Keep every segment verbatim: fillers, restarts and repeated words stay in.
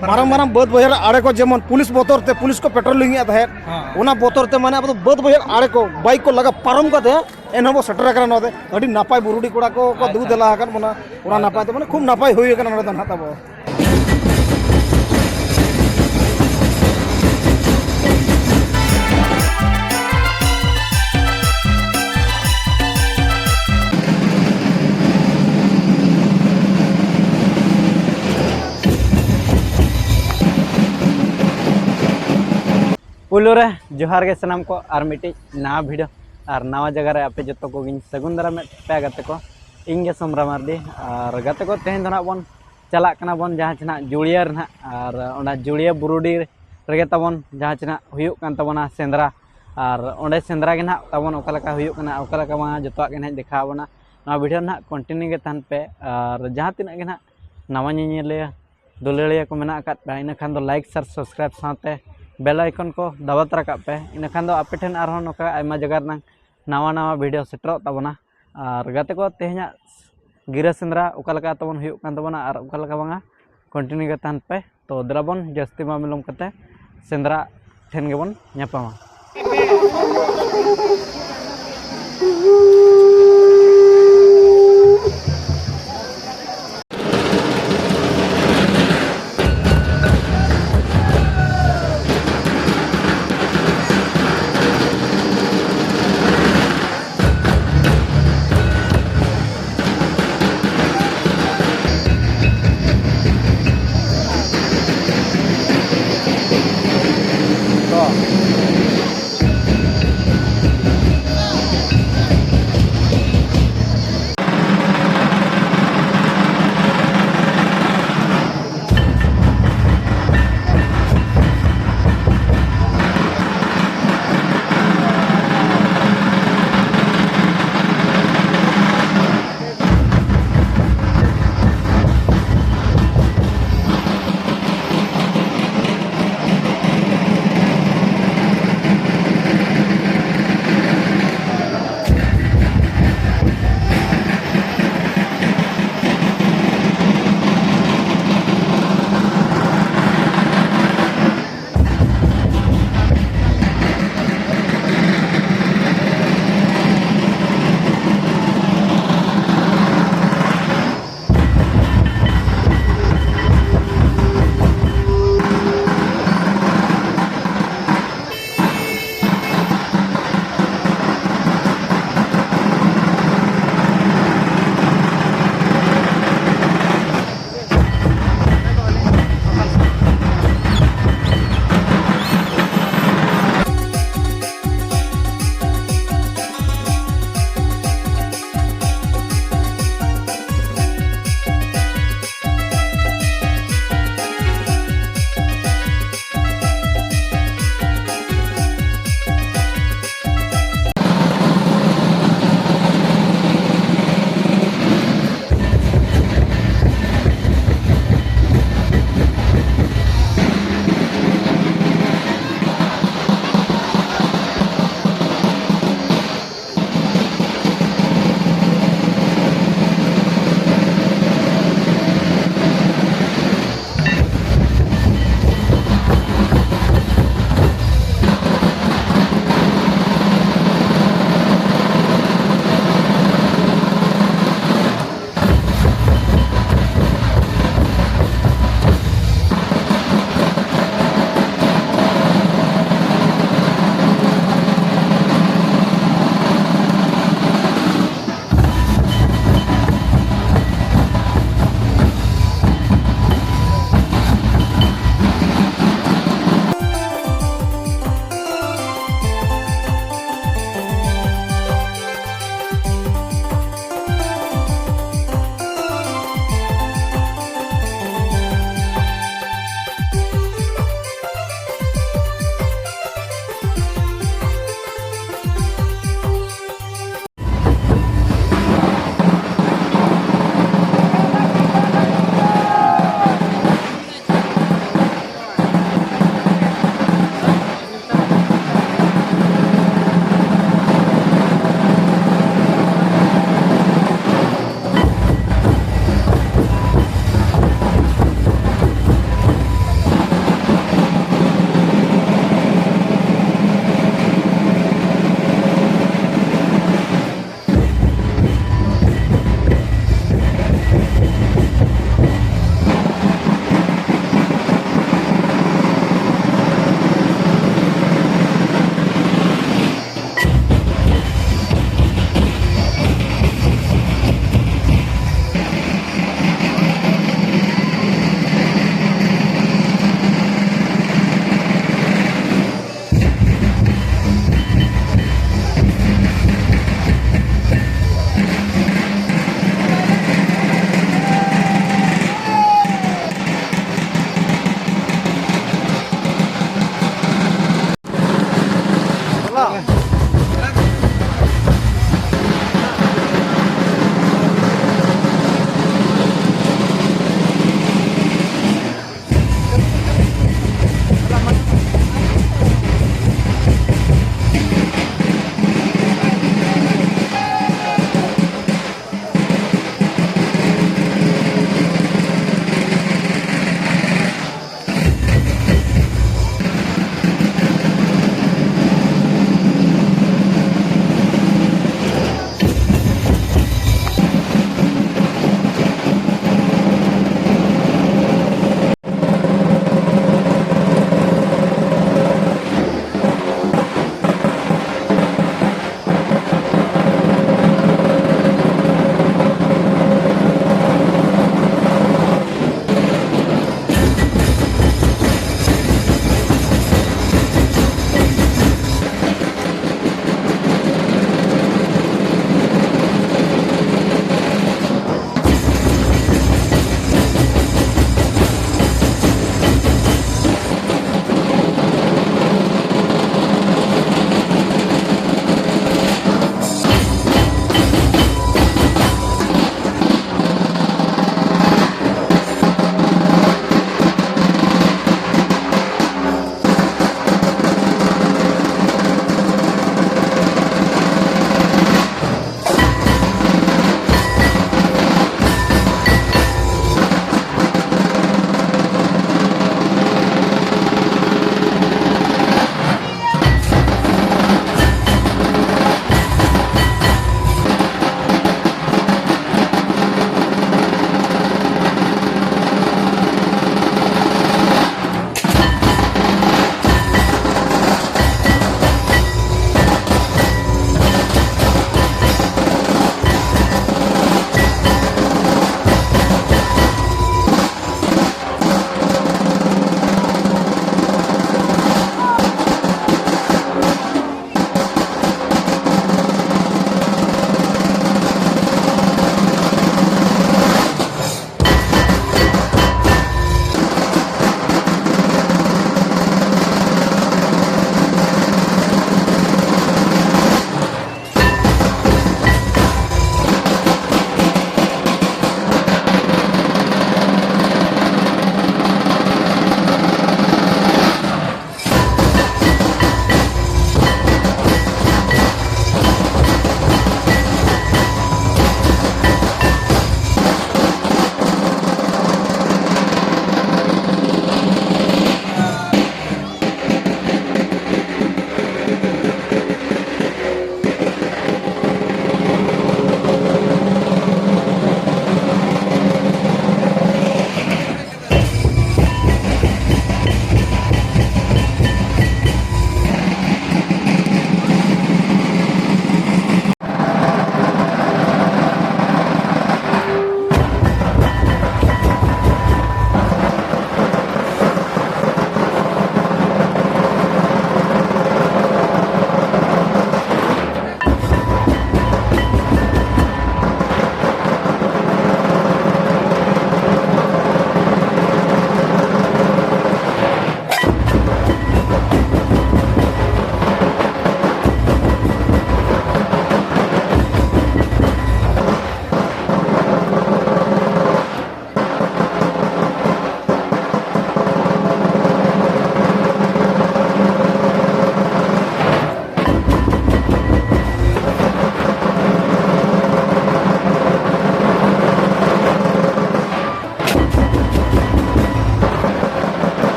ᱢᱟᱨᱟᱝ ᱢᱟᱨᱟᱝ ᱵᱟᱹᱫᱽ ᱵᱟᱹᱭᱦᱟᱹᱲ ᱟᱲᱮ ᱠᱚ ᱡᱮᱢᱚᱱ ᱯᱩᱞᱤᱥ ᱵᱚᱛᱚᱨ ᱛᱮ ᱯᱩᱞᱤᱥ ᱠᱚ ᱯᱮᱴᱨᱳᱞᱤᱝ ᱮᱫ ᱛᱟᱦᱮᱸᱫ, ᱦᱮᱸ᱾ ᱚᱱᱟ ᱵᱚᱛᱚᱨ ᱛᱮ ᱢᱟᱱᱮ ᱟᱵᱚ ᱫᱚ ᱵᱟᱹᱫᱽ ᱵᱟᱹᱭᱦᱟᱹᱲ ᱟᱲᱮ ᱠᱚ ᱵᱟᱭᱤᱠ ᱠᱚ ᱞᱟᱜᱟ ᱯᱟᱨᱚᱢ ᱠᱟᱛᱮ ᱮᱱᱦᱚᱸ ᱵᱚ ᱥᱮᱴᱮᱨ ᱟᱠᱟᱱᱟ ᱱᱚᱣᱟ ᱫᱚ᱾ ᱟᱹᱰᱤ ᱱᱟᱯᱟᱭ ᱵᱩᱨᱩᱰᱤ ᱠᱚᱲᱟ ᱠᱚ, ᱠᱚ ᱫᱩ ᱫᱮᱞᱟ ᱟᱠᱟᱫ ᱵᱚᱱᱟ, ᱚᱱᱟ ᱱᱟᱯᱟᱭ ᱛᱮ ᱢᱟᱱᱮ ᱠᱷᱩᱵ ᱱᱟᱯᱟᱭ ᱦᱩᱭ ᱟᱠᱟᱱᱟ ᱱᱚᱰᱮ ᱫᱚ ᱱᱟᱦᱟᱜ ᱛᱟᱵᱚ᱾ ᱯᱩᱭᱞᱩ ᱨᱮ ᱡᱚᱦᱟᱨ ᱜᱮ ᱥᱟᱱᱟᱢ ᱠᱚ, ᱟᱨ ᱢᱤᱫᱴᱤᱡ ᱱᱟᱣᱟ ᱵᱷᱤᱰᱤᱭᱳ ᱟᱨ ᱱᱟᱣᱟ ᱡᱟᱭᱜᱟ ᱨᱮ ᱟᱯᱮ ᱡᱚᱛᱚ ᱠᱚᱜᱮᱧ ᱥᱟᱹᱜᱩᱱ ᱫᱟᱨᱟᱢᱮᱫ ᱯᱮᱭᱟ ᱜᱟᱛᱮ ᱠᱚ᱾ ᱤᱧ ᱜᱮ ᱥᱚᱢᱨᱟ ᱢᱟᱨᱰᱤ᱾ ᱟᱨ ᱜᱟᱛᱮ ᱠᱚ, ᱛᱮᱦᱮᱧ ᱫᱚ ᱱᱟᱜ ᱵᱚᱱ ᱪᱟᱞᱟᱜ ᱠᱟᱱᱟ ᱵᱚᱱ ᱡᱟᱦᱟᱸ ᱪᱮ ᱱᱟᱜ ᱡᱩᱲᱤᱭᱟᱹ ᱨᱮ ᱱᱟᱜ, ᱟᱨ ᱚᱱᱟ ᱡᱩᱲᱤᱭᱟᱹ ᱵᱩᱨᱩᱰᱤ ᱨᱮᱜᱮ ᱛᱟᱵᱚᱱ ᱡᱟᱦᱟᱸ ᱪᱮ ᱱᱟᱜ ᱦᱩᱭᱩᱜ ᱠᱟᱱ ᱛᱟᱵᱚᱱᱟ ᱥᱮᱸᱫᱽᱨᱟ᱾ ᱟᱨ ᱚᱸᱰᱮ ᱥᱮᱸᱫᱽᱨᱟ ᱜᱮ ᱱᱟᱜ ᱛᱟᱵᱚᱱ ᱚᱠᱟ ᱞᱮᱠᱟ ᱦᱩᱭᱩᱜ ᱠᱟᱱᱟ, ᱚᱠᱟ ᱞᱮᱠᱟ ᱵᱟᱝᱟ, ᱡᱚᱛᱚᱣᱟᱜ ᱜᱮ ᱱᱟᱜ ᱫᱮᱠᱷᱟᱣ ᱟᱵᱚᱱᱟ᱾ ᱱᱚᱣᱟ ᱵᱷᱤᱰᱤᱭᱳ ᱱᱟᱜ ᱠᱚᱱᱴᱤᱱᱤᱭᱩ ᱜᱮ ᱛᱟᱦᱮᱱ ᱯᱮ᱾ ᱟᱨ ᱡᱟᱦᱟᱸ ᱛᱤᱱᱟᱹᱜ ᱜᱮ ᱱᱟᱜ ᱱᱟᱣᱟ ᱧᱮᱧᱮᱞᱤᱭᱟᱹ ᱫᱩᱞᱟᱹᱲᱤᱭᱟᱹ ᱠᱚ ᱢᱮᱱᱟᱜ ᱟᱠᱟᱫ ᱯᱮᱭᱟ, ᱤᱱᱟᱹ ᱠᱷᱟᱱ ᱫᱚ ᱞᱟᱭᱤᱠ, ᱥᱮᱭᱟᱨ, ᱥᱟᱵᱥᱠᱨᱟᱭᱤᱵ ᱥᱟᱶᱛᱮ ᱵᱮᱞ ᱟᱭᱠᱚᱱ ᱠᱚ ᱫᱟᱵᱟ ᱛᱚᱨᱟ ᱠᱟᱜ ᱯᱮ᱾ ᱤᱱᱟᱹ ᱠᱷᱟᱱ ᱫᱚ ᱟᱯᱮ ᱴᱷᱮᱱ ᱟᱨᱦᱚᱸ ᱱᱚᱝᱠᱟ ᱟᱭᱢᱟ ᱡᱟᱭᱜᱟ ᱨᱮᱱᱟᱜ ᱱᱟᱣᱟ ᱱᱟᱣᱟ ᱵᱷᱤᱰᱤᱭᱳ ᱥᱮᱴᱮᱨᱚᱜ ᱛᱟᱵᱚᱱᱟ᱾ ᱟᱨ ᱜᱟᱛᱮ ᱠᱚ, ᱛᱮᱦᱮᱧᱟᱜ ᱜᱤᱨᱟᱹ ᱥᱮᱸᱫᱽᱨᱟ ᱚᱠᱟ ᱞᱮᱠᱟ ᱛᱟᱵᱚᱱ ᱦᱩᱭᱩᱜ ᱠᱟᱱ ᱛᱟᱵᱚᱱᱟ ᱟᱨ ᱚᱠᱟ ᱞᱮᱠᱟ ᱵᱟᱝᱟ, ᱠᱚᱱᱴᱤᱱᱤᱭᱩ ᱜᱮ ᱛᱟᱦᱮᱱ ᱯᱮ᱾ ᱛᱚ ᱫᱮᱞᱟ ᱵᱚᱱ ᱡᱟᱹᱥᱛᱤ ᱵᱟᱝ ᱵᱤᱞᱚᱢ ᱠᱟᱛᱮ ᱥᱮᱸᱫᱽᱨᱟ ᱴᱷᱮᱱ ᱜᱮᱵᱚᱱ ᱧᱟᱯᱟᱢᱟ᱾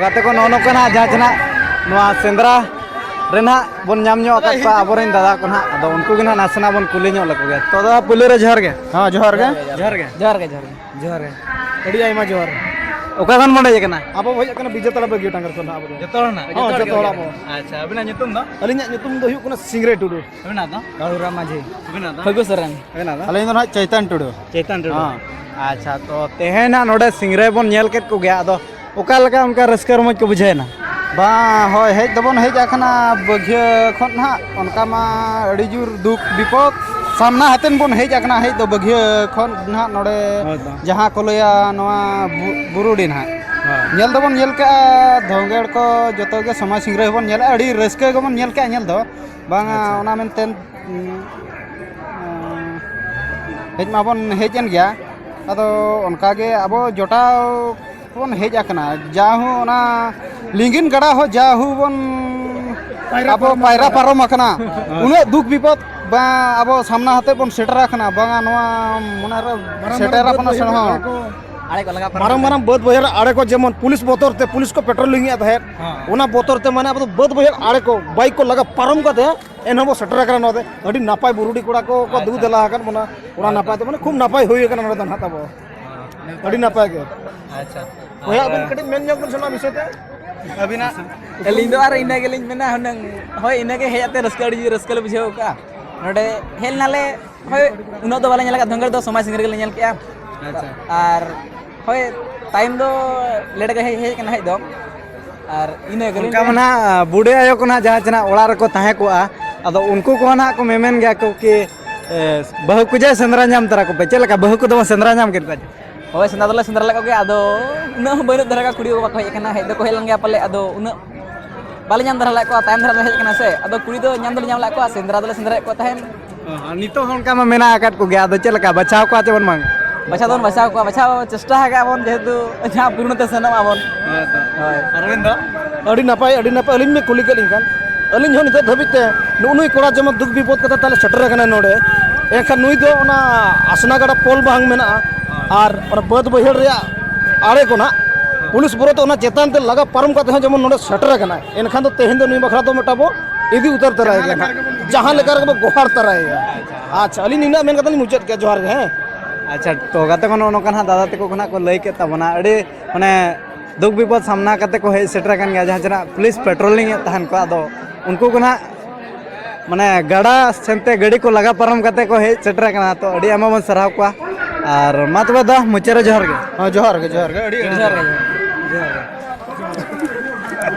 ᱜᱟᱛᱮ ᱠᱚ, ᱱᱚᱜᱼᱚ ᱱᱚᱝᱠᱟ ᱱᱟᱦᱟᱜ ᱡᱟᱦᱟᱸ ᱛᱤᱱᱟᱹᱜ ᱱᱚᱣᱟ ᱥᱮᱸᱫᱽᱨᱟ ᱨᱮ ᱱᱟᱦᱟᱜ ᱵᱚᱱ ᱧᱟᱢ ᱧᱚᱜ ᱟᱠᱟᱫ ᱠᱚᱣᱟ ᱟᱵᱚᱨᱮᱱ ᱫᱟᱫᱟ ᱠᱚ ᱱᱟᱦᱟᱜ, ᱟᱫᱚ ᱩᱱᱠᱩ ᱜᱮ ᱱᱟᱦᱟᱜ ᱱᱟᱥᱮᱱᱟᱜ ᱵᱚᱱ ᱠᱩᱞᱤ ᱧᱚᱜ ᱞᱮᱠᱚ ᱜᱮ᱾ ᱛᱚ ᱫᱟᱫᱟ, ᱯᱳᱭᱞᱳ ᱨᱮ ᱡᱚᱦᱟᱨ ᱜᱮ᱾ ᱦᱮᱸ, ᱡᱚᱦᱟᱨ ᱜᱮ᱾ ᱡᱚᱦᱟᱨ ᱜᱮ᱾ ᱡᱚᱦᱟᱨ ᱜᱮ, ᱡᱚᱦᱟᱨ ᱜᱮ, ᱡᱚᱦᱟᱨ ᱜᱮ᱾ ᱟᱹᱰᱤ ᱟᱭᱢᱟ ᱡᱚᱦᱟᱨ᱾ ᱚᱠᱟ ᱠᱷᱚᱱ ᱵᱚᱱ ᱦᱮᱡ ᱟᱠᱟᱱᱟ? ᱟᱵᱚ ᱵᱚᱱ ᱦᱮᱡ ᱟᱠᱟᱱᱟ ᱵᱤᱡᱮᱛᱟᱲᱟ ᱵᱟᱹᱜᱤ ᱴᱟᱸᱜᱟ ᱠᱷᱚᱱ ᱱᱟᱦᱟᱜ ᱟᱵᱚ ᱫᱚ᱾ ᱡᱚᱛᱚ ᱦᱚᱲ ᱱᱟᱦᱟᱜ? ᱦᱚᱸ, ᱡᱚᱛᱚ ᱦᱚᱲ ᱡᱚᱛᱚ ᱜᱮ ᱦᱚᱲ ᱵᱚᱱ ᱦᱮᱡ ᱟᱵᱚ᱾ ᱟᱠᱟᱱᱟ᱾ ᱟᱪᱪᱷᱟ, ᱟᱹᱵᱤᱱᱟᱜ ᱧᱩᱛᱩᱢ ᱫᱚ? ᱟᱹᱞᱤᱧᱟᱜ ᱧᱩᱛᱩᱢ ᱫᱚ ᱦᱩᱭᱩᱜ ᱠᱟᱱᱟ ᱥᱤᱝᱨᱟᱹᱭ ᱴᱩᱰᱩ᱾ ᱟᱹᱵᱤᱱᱟᱜ ᱫᱚ? ᱠᱟᱹᱲᱩᱨᱟᱢ ᱢᱟᱹᱡᱷᱤ᱾ ᱟᱹᱵᱤᱱᱟᱜ ᱫᱚ? ᱯᱷᱟᱹᱜᱩ ᱥᱚᱨᱮᱱ᱾ ᱟᱹᱵᱤᱱᱟᱜ ᱫᱚ? ᱟᱹᱞᱤᱧ ᱫᱚ ᱱᱟᱦᱟᱜ ᱪᱳᱭᱛᱟᱱ ᱴᱩᱰᱩ᱾ ᱪᱳᱭᱛᱟᱱ ᱴᱩᱰᱩ᱾ ᱦᱚᱸ᱾ ᱟᱪᱪᱷᱟ, ᱛᱚ ᱛᱮᱦᱮᱧ ᱱᱟᱦᱟᱜ ᱱᱚᱰᱮ ᱥᱤᱝᱨᱟᱹᱭ ᱵᱚᱱ ᱧᱮᱞ ᱠᱮᱫ ᱠᱚᱜᱮᱭᱟ, ᱟᱫᱚ ᱚᱠᱟ ᱞᱮᱠᱟ ᱚᱱᱠᱟ ᱨᱟᱹᱥᱠᱟᱹ ᱨᱚᱢᱚᱡᱽ ᱠᱚ ᱵᱩᱡᱷᱟᱹᱣᱮᱱᱟ? ᱵᱟᱝ, ᱦᱳᱭ, ᱦᱮᱡ ᱫᱚᱵᱚᱱ ᱦᱮᱡ ᱟᱠᱟᱱᱟ ᱵᱟᱹᱜᱷᱤᱭᱟᱹ ᱠᱷᱚᱱ ᱱᱟᱦᱟᱜ, ᱚᱱᱠᱟ ᱢᱟ ᱟᱹᱰᱤ ᱡᱳᱨ ᱫᱩᱠ ᱵᱤᱯᱚᱫ ᱥᱟᱢᱱᱟ ᱦᱟᱛᱮᱱ ᱵᱚᱱ ᱦᱮᱡ ᱟᱠᱟᱱᱟ, ᱦᱮᱡ ᱫᱚ ᱵᱟᱹᱜᱷᱤᱭᱟᱹ ᱠᱷᱚᱱ ᱱᱟᱦᱟᱜ ᱱᱚᱰᱮ ᱦᱳᱭ ᱛᱚ᱾ ᱡᱟᱦᱟᱸ ᱠᱚ ᱞᱟᱹᱭᱟ ᱱᱚᱣᱟ ᱵᱩ-, ᱵᱩᱨᱩᱰᱤ ᱱᱟᱦᱟᱜ᱾ ᱦᱳᱭ᱾ ᱧᱮᱞ ᱫᱚᱵᱚᱱ ᱧᱮᱞ ᱠᱟᱜᱼᱟ, ᱫᱷᱚᱝᱜᱮᱲ ᱠᱚ ᱡᱚᱛᱚ ᱜᱮ ᱥᱚᱢᱟᱡᱽ ᱥᱤᱝᱨᱟᱹᱭ ᱦᱚᱸᱵᱚᱱ ᱧᱮᱞᱟ, ᱟᱹᱰᱤ ᱨᱟᱹᱥᱠᱟᱹ ᱜᱮᱵᱚᱱ ᱧᱮᱞ ᱠᱟᱜᱼᱟ ᱧᱮᱞ ᱫᱚ᱾ ᱵᱟᱝᱟ, ᱟᱪᱪᱷᱟ᱾ ᱚᱱᱟ ᱢᱮᱱᱛᱮ, ᱩᱸ, ᱩᱸ, ᱦᱮᱡ ᱢᱟᱵᱚᱱ ᱦᱮᱡ ᱮᱱ ᱜᱮᱭᱟ, ᱟᱫᱚ ᱚᱱᱠᱟᱜᱮ ᱟᱵᱚ ᱡᱚᱴᱟᱣ ᱵᱚᱱ ᱦᱮᱡ ᱟᱠᱟᱱᱟ, ᱡᱟᱦᱩ ᱚᱱᱟ ᱞᱤᱸᱜᱤᱱ ᱜᱟᱰᱟ ᱦᱚᱸ ᱡᱟᱦᱩ ᱵᱚᱱ ᱯᱟᱭᱨᱟ ᱟᱵᱚ ᱯᱟᱨᱚᱢ ᱯᱟᱭᱨᱟ ᱟᱠᱟᱱᱟ᱾ ᱯᱟᱨᱚᱢ ᱟᱠᱟᱱᱟ, ᱦᱮᱸ᱾ ᱩᱱᱟᱹᱜ ᱫᱩᱠ ᱵᱤᱯᱚᱫ ᱵᱟᱝ ᱟᱵᱚ ᱥᱟᱢᱱᱟ ᱦᱟᱛᱮ ᱵᱚᱱ ᱥᱮᱴᱮᱨ ᱟᱠᱟᱱᱟ, ᱵᱟᱝᱟ ᱱᱚᱣᱟ ᱢᱚᱱᱮᱨᱮ ᱢᱟᱨᱟᱝ ᱢᱟᱨᱟᱝ ᱥᱮᱴᱮᱨ ᱵᱟᱹᱫᱽ ᱟᱵᱚᱱᱟ ᱥᱮ ᱵᱟᱹᱭᱦᱟᱹᱲ ᱦᱚᱸ᱾ ᱟᱲᱮ ᱠᱚ ᱞᱟᱜᱟ ᱯᱟᱨᱚᱢ ᱢᱟᱨᱟᱝ ᱠᱟᱛᱮ᱾ ᱢᱟᱨᱟᱝ ᱵᱟᱹᱫᱽ ᱵᱟᱹᱭᱦᱟᱹᱲ ᱟᱲᱮ ᱠᱚ ᱡᱮᱢᱚᱱ ᱯᱩᱞᱤᱥ ᱵᱚᱛᱚᱨ ᱛᱮ ᱯᱩᱞᱤᱥ ᱠᱚ ᱯᱮᱴᱨᱳᱞᱤᱝ ᱮᱫ ᱛᱟᱦᱮᱸᱫ, ᱦᱮᱸ᱾ ᱚᱱᱟ ᱵᱚᱛᱚᱨ ᱛᱮ ᱢᱟᱱᱮ ᱟᱵᱚ ᱫᱚ ᱵᱟᱹᱫᱽ ᱵᱟᱹᱭᱦᱟᱹᱲ ᱟᱲᱮ ᱠᱚ ᱵᱟᱭᱤᱠ ᱠᱚ ᱞᱟᱜᱟ ᱯᱟᱨᱚᱢ ᱠᱟᱛᱮ ᱮᱱᱦᱚᱸ ᱵᱚ ᱥᱮᱴᱮᱨ ᱟᱠᱟᱱᱟ ᱱᱚᱣᱟ ᱛᱮ᱾ ᱟᱹᱰᱤ ᱱᱟᱯᱟᱭ ᱵᱩᱨᱩᱰᱤ ᱠᱚᱲᱟ ᱠᱚ, ᱠᱚ ᱫᱩ ᱟᱪᱪᱷᱟ᱾ ᱫᱮᱞᱟ ᱟᱠᱟᱫ ᱵᱚᱱᱟ᱾ ᱚᱱᱟ ᱦᱮᱸ, ᱱᱟᱯᱟᱭ ᱛᱮ, ᱢᱟᱱᱮ, ᱠᱷᱩᱵ ᱱᱟᱯᱟᱭ ᱦᱩᱭ ᱟᱠᱟᱱᱟ ᱱᱚᱰᱮ ᱫᱚ ᱱᱟᱦᱟᱜ ᱛᱟᱵᱚ᱾ ᱟᱹᱰᱤ ᱱᱟᱯᱟᱭ ᱜᱮ᱾ ᱟᱪᱪᱷᱟ᱾ ᱵᱚᱭᱦᱟ, ᱟᱵᱮᱱ ᱟᱨ ᱠᱟᱹᱴᱤᱡ ᱢᱮᱱ ᱧᱚᱜ ᱵᱮᱱ ᱥᱮ ᱚᱱᱟ ᱵᱤᱥᱚᱭ ᱛᱮ᱾ ᱟᱹᱵᱤᱱᱟᱜ? ᱟᱹᱞᱤᱧ ᱫᱚ ᱟᱨ ᱤᱱᱟᱹ ᱜᱮᱞᱤᱧ ᱢᱮᱱᱟ, ᱦᱩᱱᱟᱹᱝ, ᱦᱳᱭ, ᱤᱱᱟᱹ ᱜᱮ ᱦᱮᱡ ᱟᱛᱮ ᱨᱟᱹᱥᱠᱟᱹ, ᱟᱹᱰᱤ ᱨᱟᱹᱥᱠᱟᱹ ᱞᱮ ᱵᱩᱡᱷᱟᱹᱣ ᱠᱟᱜᱼᱟ᱾ ᱱᱚᱰᱮ ᱦᱮᱡ ᱞᱮᱱᱟᱞᱮ, ᱦᱳᱭ, ᱩᱱᱟᱹᱜ ᱫᱚ ᱵᱟᱞᱮ ᱧᱮᱞ ᱟᱠᱟᱫ ᱫᱷᱚᱝᱜᱮᱲ ᱫᱚ, ᱥᱚᱢᱟᱡᱽ ᱥᱤᱝᱨᱟᱹᱭ ᱜᱮᱞᱮ ᱧᱮᱞ ᱠᱮᱜᱼᱟ᱾ ᱟᱪᱪᱷᱟ᱾ ᱟᱨ ᱦᱳᱭ, ᱴᱟᱭᱤᱢ ᱫᱚ ᱞᱮᱴ ᱜᱮ ᱦᱮᱡ, ᱦᱮᱡ ᱠᱟᱱᱟ ᱦᱮᱡ ᱫᱚ᱾ ᱟᱨ ᱤᱱᱟᱹ ᱜᱮᱞᱤᱧ ᱚᱱᱠᱟ ᱢᱟ ᱞᱟᱹᱭᱟ᱾ ᱱᱟᱦᱟᱜ, ᱵᱩᱰᱷᱤ ᱟᱭᱳ ᱠᱚ ᱱᱟᱦᱟᱜ ᱡᱟᱦᱟᱸ ᱪᱮ ᱱᱟᱦᱟᱜ ᱚᱲᱟᱜ ᱨᱮᱠᱚ ᱛᱟᱦᱮᱸ ᱠᱚᱜᱼᱟ, ᱟᱫᱚ ᱩᱱᱠᱩ ᱠᱚᱦᱚᱸ ᱱᱟᱦᱟᱜ ᱠᱚ ᱢᱮᱢᱮᱱ ᱜᱮᱭᱟ ᱠᱚ ᱠᱤ, ᱮ, "ᱵᱟᱹᱦᱩ ᱠᱚ ᱡᱮ ᱥᱮᱸᱫᱽᱨᱟ ᱧᱟᱢ ᱛᱟᱨᱟ ᱠᱚᱯᱮ, ᱪᱮᱫ ᱞᱮᱠᱟ ᱵᱟᱹᱦᱩ ᱠᱚᱫᱚ ᱵᱚᱱ ᱥᱮᱸᱫᱽᱨᱟ ᱧᱟᱢ ᱠᱮᱫ ᱠᱚᱣᱟ ᱪᱮ?" ᱦᱳᱭ, ᱥᱮᱸᱫᱽᱨᱟ ᱫᱚᱞᱮ ᱥᱮᱸᱫᱽᱨᱟ ᱞᱮᱫ ᱠᱚᱜᱮᱭᱟ, ᱟᱫᱚ ᱩᱱᱟᱹᱜ ᱦᱚᱸ ᱵᱟᱹᱱᱩᱜ ᱫᱷᱟᱨᱟ ᱠᱚ, ᱠᱩᱲᱤ ᱠᱚ ᱵᱟᱠᱚ ᱦᱮᱡ ᱟᱠᱟᱱᱟ, ᱦᱮᱡ ᱫᱚᱠᱚ ᱦᱮᱡ ᱞᱮᱱ ᱜᱮᱭᱟ ᱯᱟᱞᱮ, ᱟᱫᱚ ᱩᱱᱟᱹᱜ ᱵᱟᱞᱮ ᱧᱟᱢ ᱫᱷᱟᱨᱟ ᱞᱮᱫ ᱠᱚᱣᱟ, ᱛᱟᱭᱚᱢ ᱫᱷᱟᱨᱟ ᱞᱮ ᱦᱮᱡ ᱟᱠᱟᱱᱟ ᱥᱮ, ᱟᱫᱚ ᱠᱩᱲᱤ ᱫᱚ ᱧᱟᱢ ᱫᱚᱞᱮ ᱧᱟᱢ ᱞᱮᱫ ᱠᱚᱣᱟ, ᱥᱮᱸᱫᱽᱨᱟ ᱫᱚᱞᱮ ᱥᱮᱸᱫᱽᱨᱟᱭᱮᱫ ᱠᱚ ᱛᱟᱦᱮᱸᱫ᱾ ᱚ, ᱟᱨ ᱱᱤᱛᱚᱜ ᱦᱚᱸ ᱚᱱᱠᱟ ᱢᱟ ᱢᱮᱱᱟᱜ ᱟᱠᱟᱫ ᱠᱚᱜᱮᱭᱟ, ᱟᱫᱚ ᱪᱮᱫ ᱞᱮᱠᱟ ᱵᱟᱪᱷᱟᱣ ᱠᱚᱣᱟ ᱪᱮ ᱵᱚᱱ ᱵᱟᱝ? ᱵᱟᱪᱷᱟᱣ ᱫᱚᱵᱚᱱ ᱵᱟᱪᱷᱟᱣ ᱠᱚᱣᱟ, ᱵᱟᱪᱷᱟᱣ ᱪᱮᱥᱴᱟ ᱟᱠᱟᱫ ᱵᱚᱱ, ᱡᱮᱦᱮᱛᱩ ᱡᱟᱦᱟᱸ ᱯᱩᱨᱱᱚ ᱛᱮ ᱥᱮᱱᱚᱜ ᱟᱵᱚᱱ᱾ ᱦᱮᱸ ᱛᱚ᱾ ᱦᱳᱭ᱾ ᱟᱨ ᱟᱹᱵᱤᱱ ᱫᱚ? ᱟᱹᱰᱤ ᱱᱟᱯᱟᱭ, ᱟᱹᱰᱤ ᱱᱟᱯᱟᱭ᱾ ᱟᱹᱞᱤᱧ ᱵᱤᱱ ᱠᱩᱞᱤ ᱠᱮᱫ ᱞᱤᱧ ᱠᱷᱟᱱ, ᱟᱹᱞᱤᱧ ᱦᱚᱸ ᱱᱤᱛᱚᱜ ᱫᱷᱟᱹᱵᱤᱡ ᱛᱮ ᱱᱩᱜᱼᱩ ᱱᱩᱭ ᱠᱚᱲᱟ ᱡᱮᱢᱚᱱ ᱫᱩᱠ ᱵᱤᱯᱚᱫ ᱠᱟᱛᱮ ᱛᱟᱞᱮ ᱥᱮᱴᱮᱨ ᱟᱠᱟᱱᱟᱭ ᱱᱚᱰᱮ, ᱮᱱᱠᱷᱟᱱ ᱱᱩᱭ ᱫᱚ ᱚᱱᱟ ᱟᱥᱱᱟ ᱜᱟᱰᱟ ᱯᱳᱞ ᱵᱟᱝ ᱢᱮᱱᱟᱜᱼᱟ, ᱟᱨ ᱚᱱᱟ ᱵᱟᱹᱫᱽ ᱵᱟᱹᱭᱦᱟᱹᱲ ᱨᱮᱭᱟᱜ ᱟᱲᱮ ᱠᱚ ᱱᱟᱜ, ᱯᱩᱞᱤᱥ ᱵᱚᱨᱚ ᱛᱮ ᱚᱱᱟ ᱪᱮᱛᱟᱱ ᱛᱮ ᱞᱟᱜᱟ ᱯᱟᱨᱚᱢ ᱠᱟᱛᱮ ᱦᱚᱸ ᱡᱮᱢᱚᱱ ᱱᱚᱰᱮ ᱥᱮᱴᱮᱨ ᱟᱠᱟᱱᱟ, ᱮᱱᱠᱷᱟᱱ ᱫᱚ ᱛᱮᱦᱮᱧ ᱫᱚ ᱱᱩᱭ ᱵᱟᱠᱷᱨᱟ ᱫᱚ ᱢᱤᱫᱴᱟᱝ ᱵᱚ ᱤᱫᱤ ᱩᱛᱟᱹᱨ ᱛᱚᱨᱟᱭᱮ ᱠᱟᱱᱟ, ᱡᱟᱦᱟᱸ ᱞᱮᱠᱟ ᱨᱮᱜᱮ ᱵᱚ ᱜᱚᱦᱟᱨ ᱛᱚᱨᱟᱭᱮᱭᱟ᱾ ᱟᱪᱪᱷᱟ, ᱟᱹᱞᱤᱧ ᱱᱤᱱᱟᱹᱜ ᱢᱮᱱ ᱠᱟᱛᱮ ᱞᱤᱧ ᱢᱩᱪᱟᱹᱫ ᱠᱮᱫᱟ᱾ ᱡᱚᱦᱟᱨ ᱜᱮ, ᱦᱮᱸ᱾ ᱟᱪᱪᱷᱟ, ᱛᱚ ᱜᱟᱛᱮ ᱠᱚ, ᱱᱚᱜᱼᱚ ᱱᱚᱝᱠᱟ ᱱᱟᱦᱟᱜ ᱫᱟᱫᱟ ᱛᱟᱠᱚ ᱠᱚ ᱱᱟᱦᱟᱜ ᱠᱚ ᱞᱟᱹᱭ ᱠᱮᱫ ᱛᱟᱵᱚᱱᱟ, ᱟᱹᱰᱤ ᱢᱟᱱᱮ ᱫᱩᱠ ᱵᱤᱯᱚᱫ ᱥᱟᱢᱱᱟ ᱠᱟᱛᱮ ᱠᱚ ᱦᱮᱡ ᱥᱮᱴᱮᱨ ᱟᱠᱟᱱ ᱜᱮᱭᱟ, ᱡᱟᱦᱟᱸ ᱪᱮ ᱱᱟᱦᱟᱜ ᱯᱩᱞᱤᱥ ᱯᱮᱴᱨᱳᱞᱤᱝ ᱮᱫ ᱛᱟᱦᱮᱱ ᱠᱚ᱾ ᱟᱫᱚ ᱩᱱᱠᱩ ᱠᱚ ᱱᱟᱦᱟᱜ ᱢᱟᱱᱮ ᱜᱟᱰᱟ ᱥᱮᱱᱛᱮ ᱜᱟᱹᱰᱤ ᱠᱚ ᱞᱟᱜᱟ ᱯᱟᱨᱚᱢ ᱠᱟᱛᱮ ᱠᱚ ᱦᱮᱡ ᱥᱮᱴᱮᱨ ᱟᱠᱟᱱᱟ᱾ ᱛᱚ ᱟᱹᱰᱤ ᱟᱭᱢᱟ ᱵᱚᱱ ᱥᱟᱨᱦᱟᱣ ᱠᱚᱣᱟ᱾ ᱟᱨ ᱢᱟ ᱛᱚᱵᱮ ᱫᱟ, ᱢᱩᱪᱟᱹᱫ ᱨᱮ ᱡᱚᱦᱟᱨ ᱜᱮ᱾ ᱦᱮᱸ, ᱡᱚᱦᱟᱨ ᱜᱮ, ᱡᱚᱦᱟᱨ ᱜᱮ, ᱟᱹᱰᱤ ᱟᱹᱰᱤ ᱡᱚᱦᱟᱨ ᱜᱮ᱾ ᱡᱚᱦᱟᱨ ᱜᱮ᱾